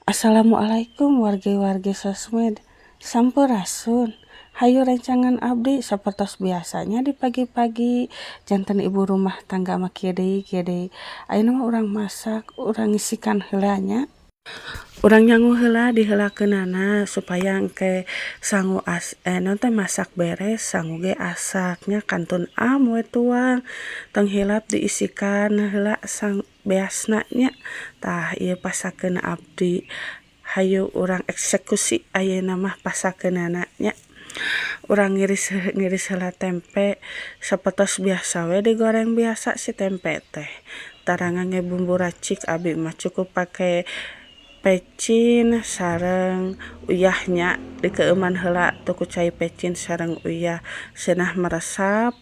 Assalamualaikum wargi-wargi sosmed. Sampurasun. Hayu rencangan abdi sapertos biasanya di pagi-pagi, janten ibu rumah tangga mah kieu deui, kieu deui. Ayeuna mah urang masak, urang ngisikan heula nya. Urang nyangu heula, diheulakeunana supaya engke sangu as naon teh, masak beres sangu ge asak nya, kantun am we tuang. Tong hilap diisikan heula sang beasna nya. Tah, ieu pasakeun abdi, hayu urang eksekusi ayeuna mah pasakeunana nya. Urang ngiris ngiris heula tempe, sapertos biasa we digoreng biasa si tempe teh, tara ngangge bumbu racik. Abi mah cukup pake pecin sareng uyah nya, dikeueuman heula tuh ku cai pecin sareng uyah, cenah meresap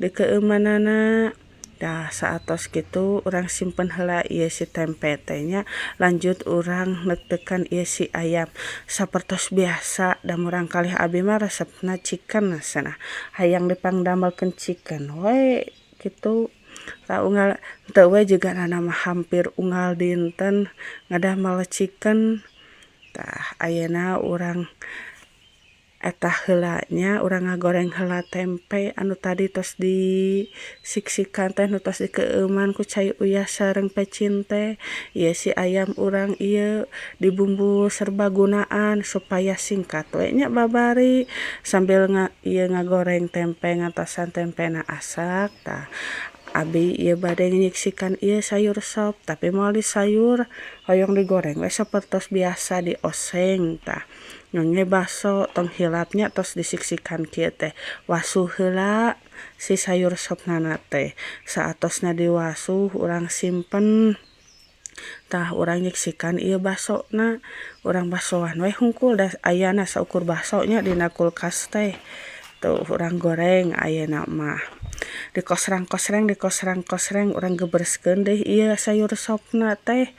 dikeueumanana. Tah, saatos kitu urang simpen heula ieu si tempe teh nya. Lanjut urang neuteukan ieu si ayam. Sapertos biasa da murangkalih abi mah resepna chicken cenah, hayang dipangdamelkeun chicken we kitu. Tah, unggal teu we jigana mah, hampir unggal dinten ngadamel chicken. Tah, ayeuna urang eta heula nya, urang ngagoreng heula tempe anu tadi tos disiksikan teh, nu tos dikeueuman ku cai uyah sareng pecin teh. Ieu si ayam urang ieu dibumbu serbagunaan supaya singkat we nya babari, sambil ieu ngagoreng tempe, ngantosan tempena asak. Tah, abi ieu bade nyiksikan ieu sayur sop, tapi moal di sayur, hoyong digoreng we sapertos biasa, dioseng. Tah, ngangge baso. Tong hilap nya, tos disiksikan kieu teh wasuh heula si sayur sopnana teh. Saatosna diwasuh, urang simpen. Tah, urang nyiksikan ieu basona, urang basoan we hungkul, da ayana saukur baso nya dina kulkas teh. Tuh, urang goreng ayeuna mah, dikosrang-kosreng, dikosrang-kosreng, urang gebereskeun deui ieu sayur sopna teh.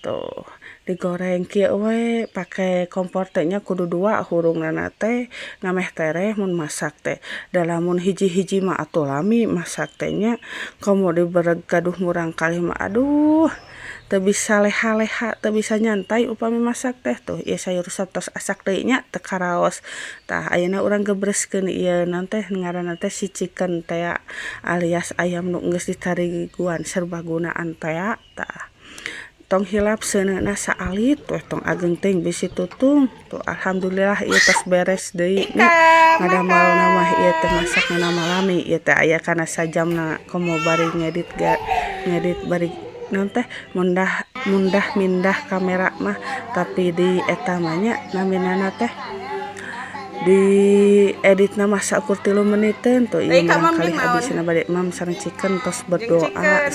Tuh, digoreng kieu we pake kompor teh nya, kudu dua hurungnana teh, ngameh tereh mun masak teh, da lamun hiji-hiji mah atuh lami masak teh nya. Komo dibereg gaduh murangkalih mah, aduh, teu bisa leha-leha, teu bisa nyantai upami masak teh. Tuh, ieu sayur sop tos asak deui nya, teu karaos. Tah, ayeuna urang gebreskeun ieu naon teh ngaranna teh, si chicken tea alias ayam nu geus ditariguan serbagunaan tea. Tah, tong hilap seuneuna saalit we, tong ageng teuing bisi tutung. Tuh, alhamdulillah ieu tos beres deui nya. Ngadamelna mah ieu teh, masakna mah lami ieu teh, aya kana sajamna, komo bari ngedit, ga ngedit bari naon teh, mundah mundah mindah kamera mah. Tapi di eta mah nya, naminana teh di editna mah saukur 3 meniteun. Tuh, ieu murangkalih abi cenah bade mam sareng chicken. Tos berdoa.